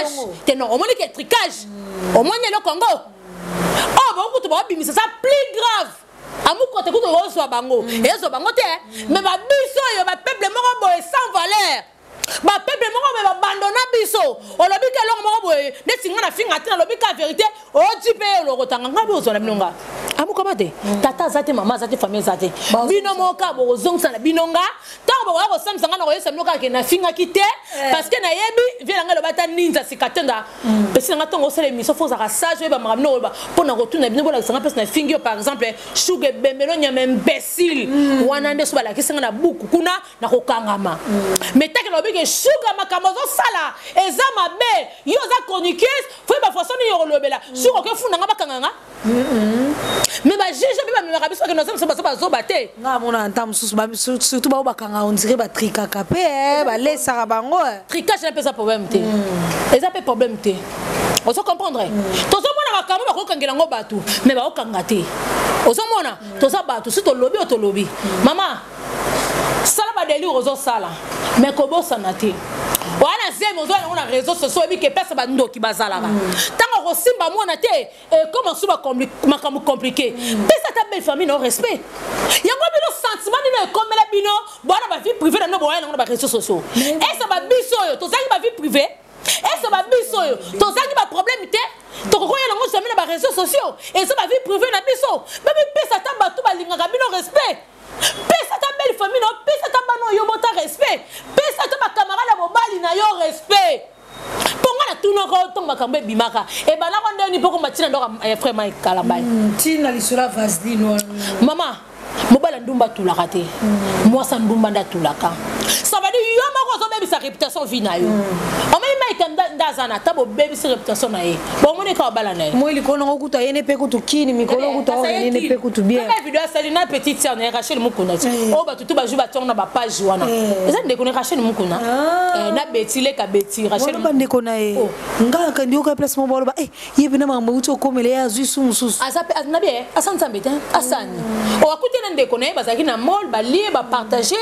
te. Non, omoni ke tricage, omoni eloko yango oyo bango kutu babimisa, ça plus grave. Amukote kutu ozwa bango, ezwa bango te. Mais babiso oyo, bapeuple moko boye sans valeur, bapeuple moko boye babandona biso. Olobi ke eloko moko boye neti nga na finga te, nalobi ka vérité, oti mpe olokotanga nga mpe ozwa na bino. Nga amukama te, tata aza te, mama aza te, famille eza te. Bino moko bokozongisa na bino. Nga ntango bokoya kosambisa nga, na koyesa bino kaka ke nafingaki te, parce que nayebi vie na ngai. Eloba ata ninza sika te nda pesi na nga. Ntongo osala émission, fo ozalaka sage, oyeba makambo bino oyeba mpo na kotuna bino. Bolakisa nga mpesi nafingi yo, par exemple shuga ebembelo nyama imbécile wana nde so balakisi nga na buku kuna na kokangama. Mais taki nalobi ke shuga, makambo ozosala eza mabe, yo oza chroniqueuse, fo yeba façon nini yokolobela. Shuga okefunda nga, bakanga nga, mais bajuge mpe bamemaka biso bakende biso bazo bazoba te. Nga amona ntango mosusu, surtout bao bakanga, on dirait batrikaka mpe balesaka bango. Tricage na mpe eza problème te, eza mpe problème te. Ozo comprendre, tozomona makambo bakokangela yango bato, mais baokanga te. Ozomona toza bato, si tolobi oyo tolobi. Mama, sala badélire ozosala, mais kobosana te wana zemi ozoya yango na réseau sociaux, oyebi ke place bandoki bazalaka. Ntango okosimba mwana te, ekoma su makambo compliqué. Pesa ata belle famille na yo respect. Yango bino sentiment nino ekomela bino bwana bavie privée na bino, boya nango na baréseaux sociaux. Ese babiso oyo tozangi bavie privée? Ese babiso oyo tozangi baproblème te? Tokokoya nango jamais na baréseaux sociaux. Eza bavie privée na biso. Bamipesa ata bato balingaka bino respect. Pesa ata belle famille na yo, pesa ata bana oyo bota respect, pesa ata bacamarade ya mobali na yo respect. Mpo nga natunaka ntongo makambo ebimaka, ebandaka ndeni mpo komba ntina ndoko ya frère Mike Kalambai? Ntina lisolo ya vaseline wana. Mama, mobali ya ndumba atulaka te, mwasi ya ndumba nde atulaka. Ça veut dire yo moko ozobebisa réputation vie na yo. Omoni Mike nde aza na ata bobebisi réputation na ye, bomoni kaka bala na ye. Moi likolo nango kutu ayene mpe kutu kini mikolo kutu aorenene mpe kutu bien. Kaka video asali na petite sœur na ye Rachel Mukuna ti oyo bato tu bazwi bationgo na bapage wana, eza ndeko na Rachel Mukuna na Beti leka Beti Rachel. Wana bandeko na ye. Nga kandi yoka place moko baloba ye mpena makambo euti okomela ye, azwi su mosusu. Aza pe nabi ye asa nzambe te, asani oyo akuti na ndeko na ye, bazalaki na mall, balie, bapartage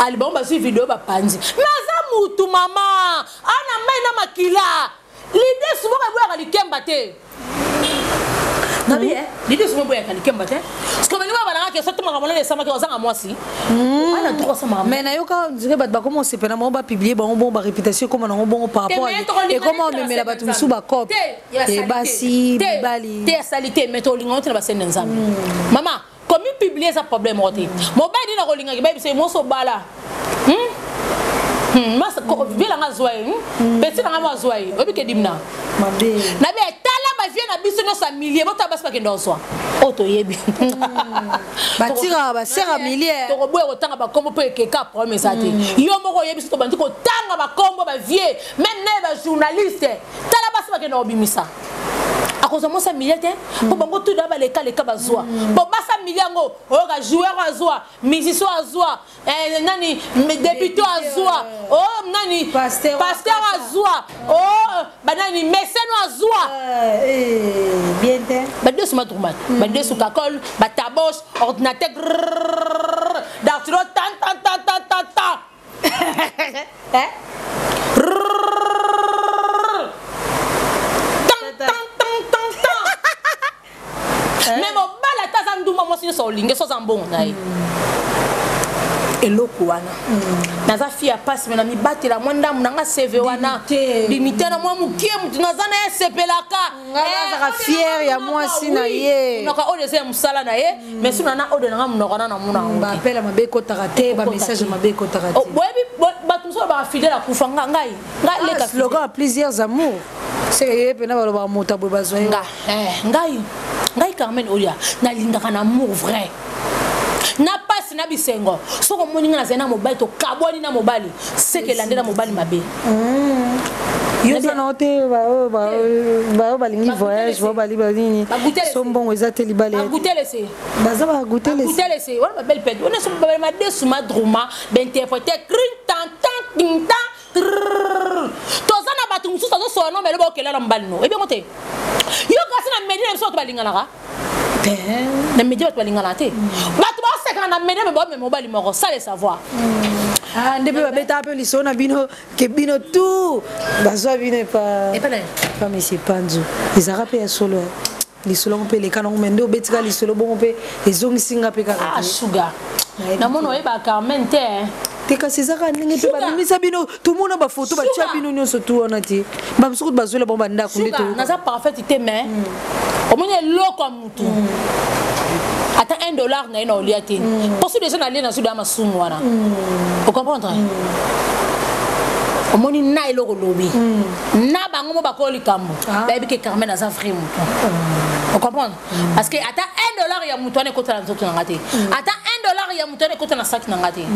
ali bango, bazwi video, bapanzi. Mais aza mutu, mama, ana mai na makila. Lidesu moko eboyaka likemba te. Nabi ye lidesu moko eboyaka likemba te, parce que balingi balanga ke soki makambo nani esamaki, ozanga mwasi ana droit sa makambo. Mais nayoka ondire bato bakoma osepela bango, bapublie bango bongo, baréputation ekoma nango bongo par rapport ekoma omemela bato mosusu bacope basi mibali. Te, asali te, mais tolinga ngo te na basene na Nzambe. Mama, komi publie eza problème moko te. Mobali nini akolingaki bayebisa ye moso obala vielanga azwa ye, pesi nanga mo azwa ye, oyebi ke dimna nabi etala bavie na biso nyonso ya milie. Botala basi bakende ozwa oyo toyebi. Batiraka basera milie. Tokoboya kotanga bakombo mpo ekeka problème eza te. Yo moko oyebi so tobandi kotanga bakombo bavie, même naye bajournaliste. Tala basi bakende kobimisa, akozwa mwasi ya milie te, mpo bango tuda balekaleka bazwa mpo basa milie yango. Oyoka joueur azwa, musicien azwa, nani, député azwa, o nani, pasteur azwa, o banani, meseno azwa. Bien te. Badesu matruma, badesu kakol, bataboche, ordinateur dartilo, tan tan tan tan tan tan, eh? Tan tan tan tan tan. nyonso olingi so aza mbongo na ye. Eloko wana, naza fille ya pasi, me na mibatela mwa ndambu na nga cv wana, limite na mwa mokie, motu naza na ye esepelaka. Azaka fier ya mwasi na ye. Monoko oyo eza ya mosala na ye, mais soki na oyo nanga monoko wana namona yango. Baappel ya mabe ekotaka te, bamessage ya mabe ekotaka te. Boyebi bato mosusu balobaka fidèle akufa. Ngai ngai leka. Slogan ya plusieurs amours, seke ye mpena balobaka moto aboye bazwa ye. Nga ngai ngai Carmen Olia, nalingaka na amour vrai, na pasi na bisengo. Soki omoni ngai nazali na mobali, tokabwani na mobali, seke elande na mobali mabe. Yo oza nao te, baoyo balingi voyage, bao bali banini, so mbongo eza te, libala. Bagutelese. Baza bagutelese. Bagutelese wana babele pede wana, so babele madesu madruma bainterprete crin tan tan tin tan. Toza na bato mosusu azosola no mele baokelela mobali no ebengo te. Yo kasi na media na biso bato balinganaka, na media bato balinganaka te, bato baosekana na media, me baomema mobali moko sans le savoir. Ah, nde mpe babetaka mpe lisolo na bino ke bino tout bazwa bino epa pa monsieur Panzu. Ezalaka mpe ya solo lisolo yango mpe eleka nango, me nde obetika lisolo bongo mpe ezongisi nga mpe kaka. Ah, sugar, namoni oyeba Carmen te. Te, kasi eza kaka ndenge mpe babimisa bino, tomona bafoto batia bino nyonso tu wana te, bamosuku bazwela bango bandako nde. Naza parfaite te, mais omoni eloko ya mutu, ata 1 dollar na ye na olia te, mposo déjà nalie nazwi ya masumu wana, ocomprendre? Omoni na eloko lobi na bango mo bakoyo likambo, bayebi ke Carmen aza vrai motu, ocomprendre? Parce que ata 1 dollar ya motu wana ekota na nzoto na nga te, ata 1 dollar ya motu wana ekota na saki na nga te.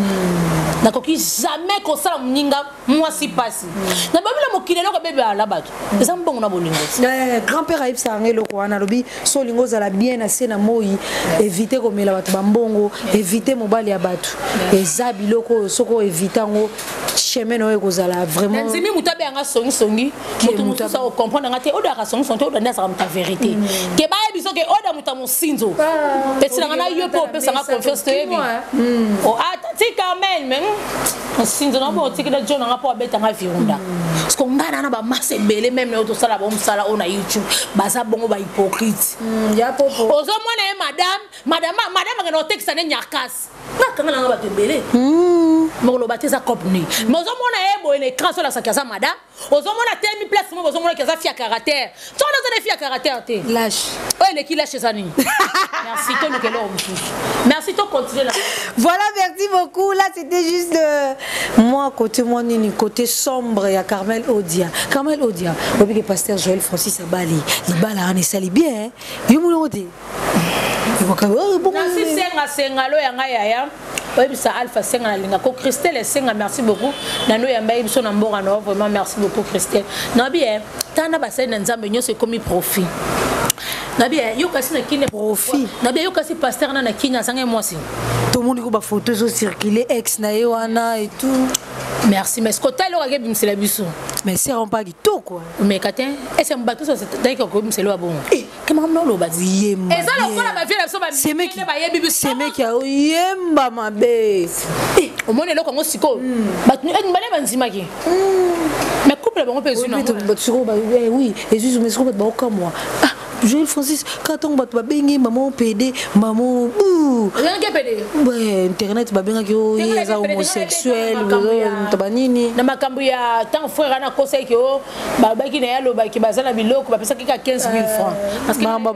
Nakoki jamais kosala moninga mwasi mpasi na babi na mokili. Eloko ebebela bato eza mbongo na bolingo. Grand père ayebisaka nga eloko wana, alobi so olingi ozala bien na se na moi, évite komela bato bambongo, évite mobali ya bato. Eza biloko oyo soki oévite yango, chemin na oyo ekozala vraiment. Nzimi moto abeyanga songisongi, moto mosusu akocomprendre nga te. Oyo aka songisongi te, oyo nde azalaka moto ya vérité, ke bayebi soki oyo moto ya mosinzo esilanga na yo mpe opesanga confiance, toyebi ti Carmen. Mais mosinzo na bo otikela jo nanga mpo abetanga virunda, parce que ngai na na bamasa ebele, meme oyo tosala bango mosala oyo na YouTube, baza bongo bahypocrite. Ozomona ye madame, madame, madame akenda kotekisa nde nyakasi. Nakanga nanga bato ebele mokoloba te, eza cope nini? Mais ozomona ye boye na écran, solasaki aza madame, ozomona telemi place moko, ozomonaki aza fille ya caractère. Soki naza na fille ya caractère te. Lâche. Oyo eleki lâche eza nini? Merci, toluka eloko mosusu. Merci, tocontinue na. Voilà, merci beaucoup. Là, c'était juste moi côté moi nini, côté sombre ya Carmel Odia. Carmel Odia, obi ke pasteur Joël Francis abali libala wana esali bien yo monoko te. Nansi Senga, Sengalo ya ngai yaya, oyebisa Alpha Senga nalinga ko Christelle Esenga, merci beaucoup nano oyamba ye biso na mboka na. Vraiment merci beaucoup Christelle. Nayebi ye tana basali na Nzambe nyonso ekomi profit. Nayebi ye yo kasi na kini. Profit. Nayebi yo kasi pasteur na kini azanga ye mwasi. Tomoni ko bafoto ezocircule, ex na ye wana et tout. Merci, mais kota eloko ake ebimisela biso. Mais sere mpa kitoko. Omeka te ese bato nyonso tayiki kobimisela oyo bongo kemaka mna oloba. Yemba. Eza lokola bavie na biso Semeki. bayebi biso. Semeki aoyemba mabe. Omoni eloko yango sikoyo, bato bale bandimaki, mais couple bango mpe ezwi nango. Oui, ezwi, mais sikoyo bato baokamwa. Ah, Joël Francis kaka ntango bato babengi mama pd, mama bu. Ozalaki pede. Ouais, internet babengaki oyo ye eza homosexuel, moto banini. Na makambo ya ntango frère wana akosaki o balobaki na ye, alobaki baza na biloko, bapesaki ka 15 000 francs. Parce que Mamba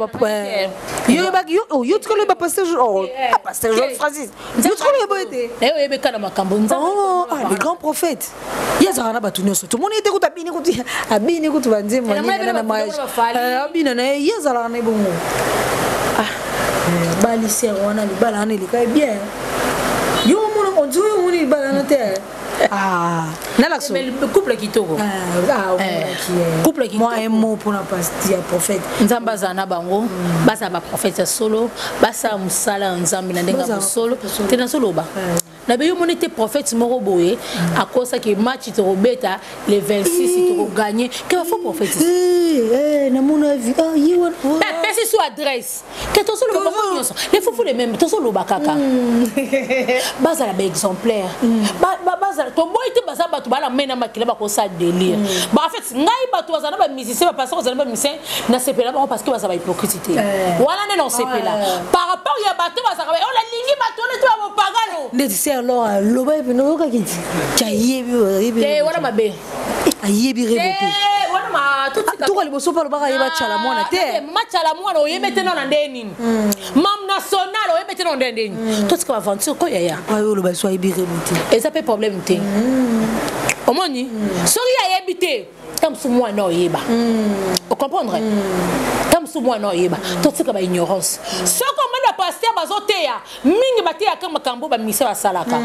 yo oyebaki yo, yo tikala oyeba pasteur, oh, ah, pasteur Joël Francis, yo tikala oyeba ye te. Naye oyebeka na makambo Nzambe. Oh, ah, le grand prophète, ye azalaka na bato nyonso. Tomoni ete kutu abini, kutu abini, kutu banzembo. Eh, namoni nini bino na bato mariage. lokola bafali. Eh, abina na ye, ye azalaka na ye bongo. Ah, bali sere wana, libala wana eleka ye bien. Yo omona, on dirait yo omoni libala wana te. Ah, nalakso. Mais le couple kitoko. Ah, Eh, couple kitoko. Moi, un mot pour la ya prophète. Nzambe azala na bango, bazala baprophète ya solo, basala mosala ya Nzambe na ndenge ya Bazala bosolo. prophète ya solo. Te, nazoloba na be yo moni te, prophète moko boye akosaki match tokobeta le 26, tokoganye ke bafaux prophète. Eh, eh, namona ah, ye wana. Apesi so adresse ke tozoloba bango nyonso les fufu les mêmes tozoloba kaka bazala baexemplaire bazala toboyi te baza bato bala mai na makila bakosala délire. Ba en fait ngai bato bazala na bamusicien, bapasteur bazala na bamusicien, nasepela bango parce que baza bahypocrite te. Wana nde naosepela par rapport ya bato bazalaka oyo nalingi bato wana te bamopagano. Ndeti se alors aloba ye pene oyokaki ti ayebi. Te, wana mabe. Ayebi rebo te. Te, wana ma totika. Tuka liboso mpe alobaka ayeba Tshala Mwana te. Matshala Mwana oyebi te nano nde nini, mam national oyebi te nano nde nini. Totika baventure ko yaya. Oyo oloba so ayebi rebo te. Eza mpe problème te. Omoni soki ayebi te, ta mosu mwana oyeba, ocomprendre, ta mosu mwana oyeba. Totika baignorance. Soki omoni bapasteur bazoteya mingi, bateyaka makambo bamise basalaka,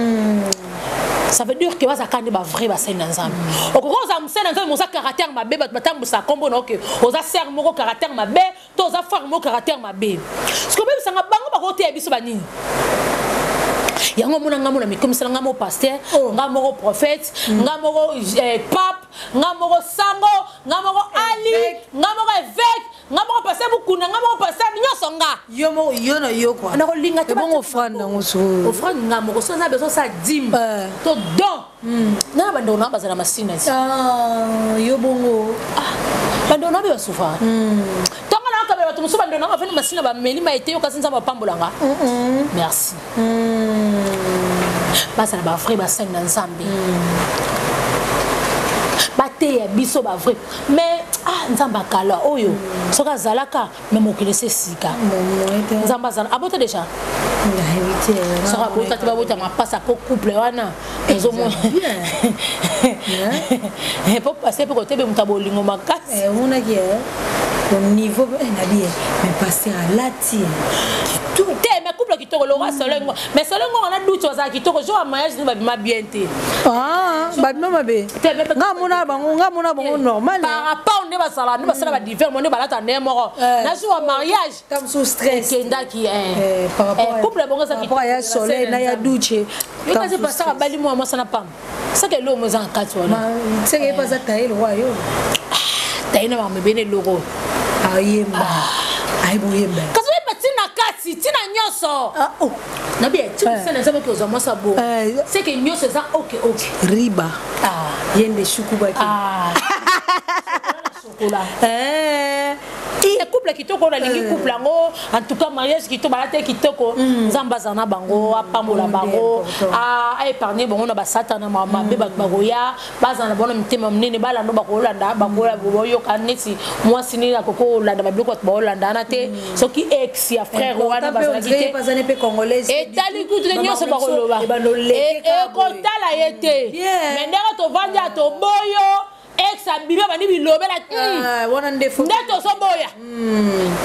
ça veut dire que bazalaka nde bavrai basali na Nzambe. Okoki ozala mosali na Nzambe, oza caractère mabe, bato batambwisaka nkombo na oke oza sœur moko caractère mabe to oza frère moko caractère mabe. Soki obebisanga bango, bakoteya biso banini? Yango omona nga mona mikomisela nga moko pasteur, nga moko prophète, nga moko pape, nga moko sango, nga moko ali, nga moko évêque, nga moko pasteur Bukuna, nga moko pasteur nyonso nga. Yo moko, yo na yo quoi. Nakolinga te. Ebongo offrande nango so? Offrande nga moko so naza besoin osala dîme to don nana, bandeko nanga bazala masina ti. Ah, yo bongo. Bandeko nanga mpe basufaka ntongo nanga kabela bato mosusu. Bandeko nanga bafandi masina, bameli ma ete yo, kasi Nzambe apambolanga, merci. Bazala bavrai basali na Nzambe, bateya biso bavrai. Mais ah, Nzambe akala oyo soki azalaka me mokili esi esika. Nzambe azala abota déjà, soki abota te, babota mapasa po couple wana ezomona po pase mpe kotebe moto ya bolingo makasi. Omonaki niveau nabi, mais pasteur alati. Te, mais couple kitoko lokwa solo ngo, mais solo ngo wana duti bazala kitoko. Jour ya mariage nde babima bien te. Babima mabe? Nga mona bango, nga mona bango normal. Par rapport nde basala, nde basala badivers mo, nde balata nde moko na jour ya mariage. Stress. Ekendaki couple bongo eza. Ya soleil na ya duce. Yo kasi pasteur abali mwa mwasi na pamba, seke eloko mo eza na kati wana. Seke ye mpe aza taye lokwa yo. Taye na makambo ebene eloko. Ayemba, ayebi oyemba. Kasi oyeba ntina kati, ntina nyonso nabi ntina eza moki ozwa mwasi abo, seke nyonso eza ok ok. Riba ye nde shukubaki. Chocolat, couple kitoko, nalingi couple yango. En tout cas mariage kitoko, balata kitoko. Nzambe azala na bango, apambola bango, aépargne bango na basatana mabe. Bato bakoya, bazala na bango na mitema monene, balanda bakolanda, bakoyoka neti mwasi nini akoki kolanda babiloko bato baolanda wana te. Soki ex ya frère wana bazalaki te, etali kutu te, nyonso bakoloba ekotala ye te. Mais ndenge tovandi ya toboyo, ex abimi, abandi bilobela nde tozoboya.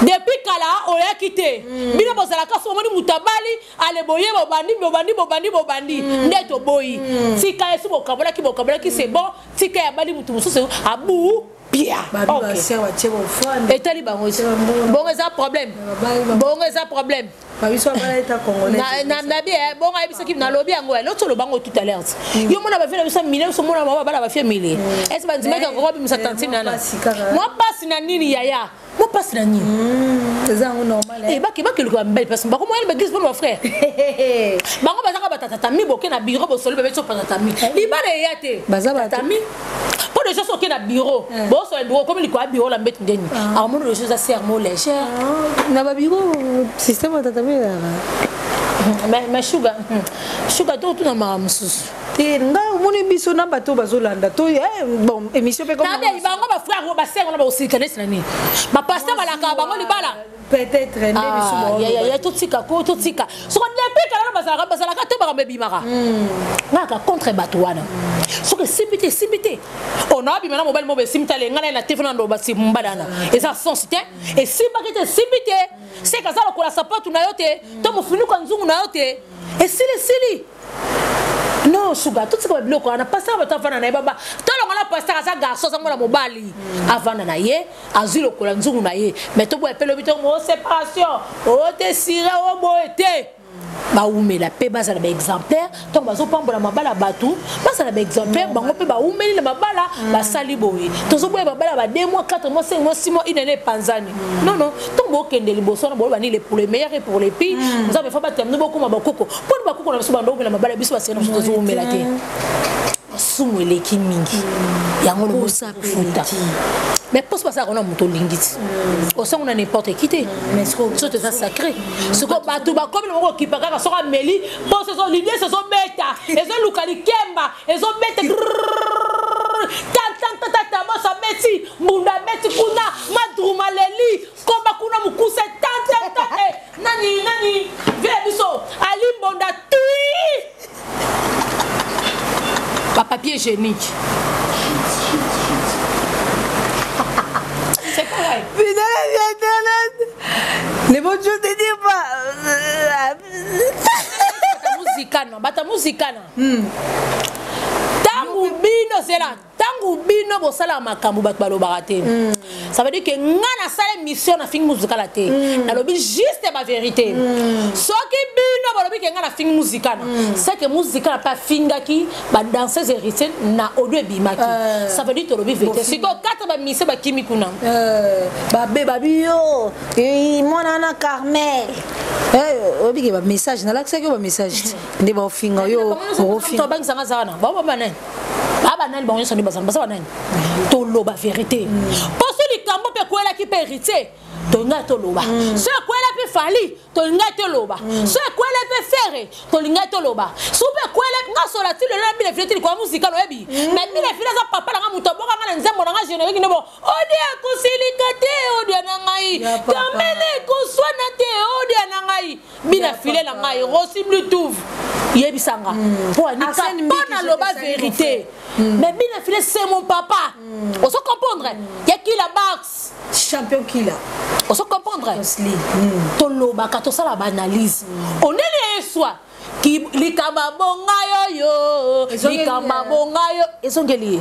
Depuis kala oyaki te, bino bozalaka so omoni moto abali ale boye, bobandi bobandi bobandi bobandi, nde toboyi. Tika esi bokabolaki, bokabolaki, c'est bon. Tika ya bali motu mosusu abu pia, etali bango. Bongo eza problème, bongo eza problème. Nabi bongo ayebisaki, nalobi yango loti, olobango tout à l'heure. Yo mona bafie na biso mile, biso mona mama bala bafie mile ese bandimaki yango babimisa tantine wana. Mwa pasi na nini yaya? Mwa pasi na nini? Eza yango normal. Bakeluka bamibali parce bakomoyani baeglise mpona bafrère bango bazaka batatatami. Boke na bureau, bosoli babeti patatami, libala eya te. Tatami mpo déjà soki oke na bureau, bosola bureau, komi likolo ya bureau la mbeti ndeni akomona déjà eza serre mo légère. Na babureau système ya tatami ezalaka. Mais shuga shuga to tuna makambo mosusu. Te, ngai omoni biso na bato bazolanda to bon émission mpe. Nabe bango bafrère basere wana bakosilika neti na nini? Bapasteur balakaka bango libala. Peut-être nde biso. Ya totika ko totika soko depuis kala bazalaka, bazalaka te, makambo ebimaka ngaka contre bato wana. Soki esimbi te, esimbi te. Ona abima na mobali moko, esimbi te, alenga na ye na telefone na ndoba si mobali wana eza sens te. Esimbaki te, esimbi te, seke aza lokola sapatu na yo te to mofinuka nzungu na yo te. Esili, esili. Non, suga totika babiloko wana. Pasteur bato avanda na ye, baba tolongo na pasteur aza garçon, aza mwana mobali, avanda na ye, azwi lokola nzungu na ye. Mais toboya mpe lobi to mo séparation o te sire o boye te. Bawumela mpe bazala baexemplaire ntango bazopambola mabala bato, bazala baexemplaire bango mpe bawumeli na mabala. Basali boye, tozoboya mabala ba 2 mois, 4 mois, 5 mois, 6 mois, une année, epanzani. Non, non, ntango bokende liboso wana, boloba nini? Pour le meilleur et pour le pire, Nzambe fa bato ya bino bokóma bakoko. Mponi bakoko na biso bando omela mabala, biso basenge na biso tozowumela te. Masumu eleki mingi, yango lobofuta. Mais mposo basalaka na moto olingi ti osango na n'importe qui te. Soki eza sacré, siko bato bakomi na moko okipa kaka soki ameli mposo, lidiesi ezobeta, ezoluka likemba, ezobeta tantantatata, boso abeti mbunda, abeti kuna madruma, leli komba kuna mokuse, tantanta nani nani vie biso ali mbonda tui bapapier hygiénique. C'est pareil. Putain, la vie internet. Les bonnes choses te dire pas. Muzikana, bata muzikana. Ntango bino zela, ntango bino bosalaka makambo, bato balobaka te. Ça veut dire que nga nasala émission, nafingi muzikala te, nalobi juste bavérité. Soki bino balobi ke nga nafingi muzikana, c'est que muzikala mpe afingaki badanseuse héritier na audio ebimaki. Ça veut dire tolobi vérité. Sikoyo 4 bamise bakimi kuna. Babe babi yo mwana wana Carmel, oyebi ke bamessage nalakisaki yo, bamessage nde baofinga yo. Okofinga bangisanga aza wana, bao banani, baa banani, bango nyonso nde bazala, baza banani. Toloba vérité mposo likambo mpe ekwelaki mpe héritier, tolingai toloba. So ekwela mpe Fally, tolingai toloba. So ekwela mpe Ferre, tolingai toloba. So mpe ekwela nga sola ti lelo na bile file ti likolo muzika loyebi. Mais bile file aza papa nanga, moto abokanga na nzembo nanga générique nde bo odia kosilika te, odia na ngai kamene koswana te, odia na ngai bina file na ngai Rosi Bluetooth yebisanga mpo anika mpo naloba vérité. Mais bina file, c'est mon papa, ozo comprendre, ya Kila Bax. Champion Kila. Ozo comprendre, tolobaka, tosala baanalyse oneli eswa likambo abonga yoyo, likambo abonga yo ezongeli ye.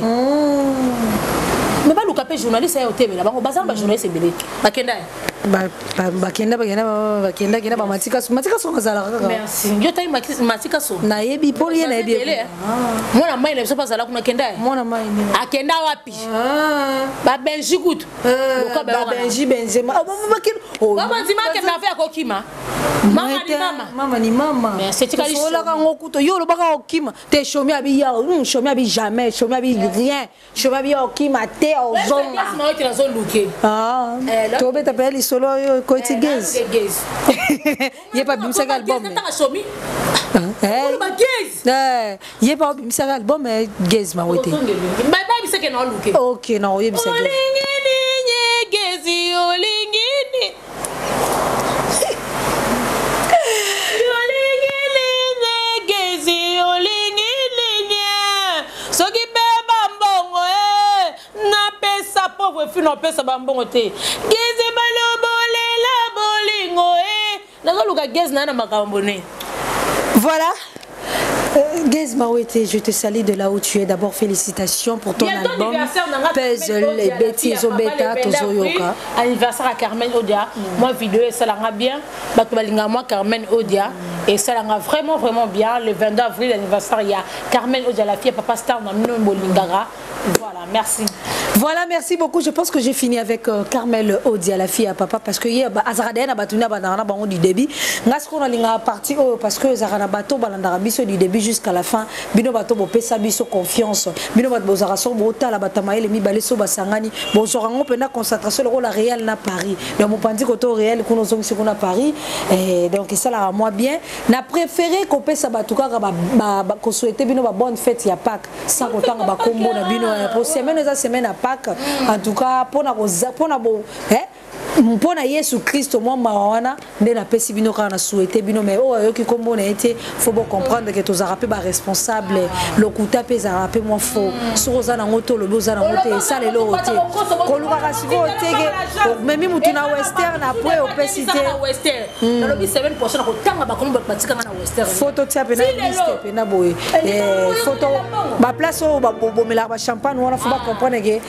Mais baluka mpe journaliste aye otemela bango, baza na bajournaliste ebele, bakenda ye. Bakenda, bakenda, bakenda, kenda bamatikaso, matikaso azalaka kaka. Merci, yo tayi matikaso. Nayebi mpo ye nayebi. Mwana mai na biso mpe azala kuna, kenda ye. Mwana mai. Akenda wapi? Babenji kutu. Babenji Benzema. Babandima akenda afe akokima. Mama ni mama. Mama ni mama. Olaka ngo kuto yo olobaka okima te. Shomi abi ya shomi abi jamais, shomi abi rien, shomi abi ya okima te, ozonga. Tobeta mpe lisolo oyo ekoti gaz, ye mpe abimisaka album, ye mpe abimisaka album Gaz Mawe te. Ok, na oyebisa. Gezi olingini, olingi nini? Gezi olingi nini? Soki mpe bambongo e napesa pauvre fille, napesa bambongo te. Gezi balobolela bolingo e nazoluka Gezi na na makambo ne. Voilà. Gaz Mawete, je te salue de là où tu es. D'abord, félicitations pour ton Bientôt album. Puzzle et Betty Zobeta, Tozoyoka. Anniversaire à Carmen Odia. Moi, vidéo, ça l'a bien. Bato balinga moi Carmen Odia. Et ça l'a vraiment, vraiment bien. Le 22 avril, l'anniversaire, il y a Carmen Odia, la fille Papa Star, dans Bolingara. Voilà, merci. Voilà, merci beaucoup. Je pense que j'ai fini avec Carmel Odia, la fille à papa, parce que hier, azarada na batuna banana bango du début. Ngasko na linga partie oh parce que zarana bato balandara biso du début jusqu'à la fin. Bino bato bo pesa biso confiance. Bino bato bozara so bota la batamaele mi balé so basangani. Bo zorango pena concentration le rôle réel na Paris. Donc mon pandi koto réel kuno zongi kuna Paris. Et donc ça la moi bien. Na préféré ko pesa batuka ba ba ko souhaiter bino ba bonne fête ya Pâques sans kotanga bakombo na bino po semaine eza semaine ya Pâques. En tout cas mpona mpona bo mpona Yesu Kristo mwa mawa wana nde napesi bino kaka na souhaite bino. Mais oyo ayoki nkombo na ye te, faut bocomprendre ke tozalaka mpe baresponsable. Lokuta mpe ezalaka mpe mwa faux. Soki oza nango te, olobi oza nango te, esala eloko te. Kolukaka sikoyo teke omemi mutu na western, après opesi te. Nalobi semaine prochaine kotanga bakomi bato batikanga na western. Faut totia mpena liste mpena boye, faut baplace oyo bomelaka bachampagne wana, faut bacomprendre ke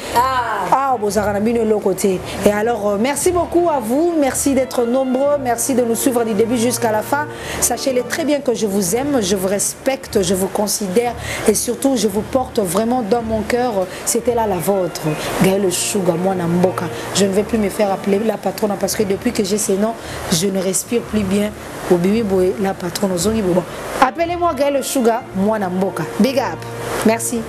awa bozalaka na bino eloko te. Et alors merci beaucoup. beaucoup à vous. Merci d'être nombreux. Merci de nous suivre du début jusqu'à la fin. Sachez-le très bien que je vous aime, je vous respecte, je vous considère et surtout je vous porte vraiment dans mon cœur. C'était là la vôtre. Gaël Chouga, moi Mboka. Je ne vais plus me faire appeler la patronne parce que depuis que j'ai ces noms, je ne respire plus bien. Obimi boye, la patronne ozongi bobo. Appelez-moi Gaël Chouga, moi Mboka. Big up. Merci.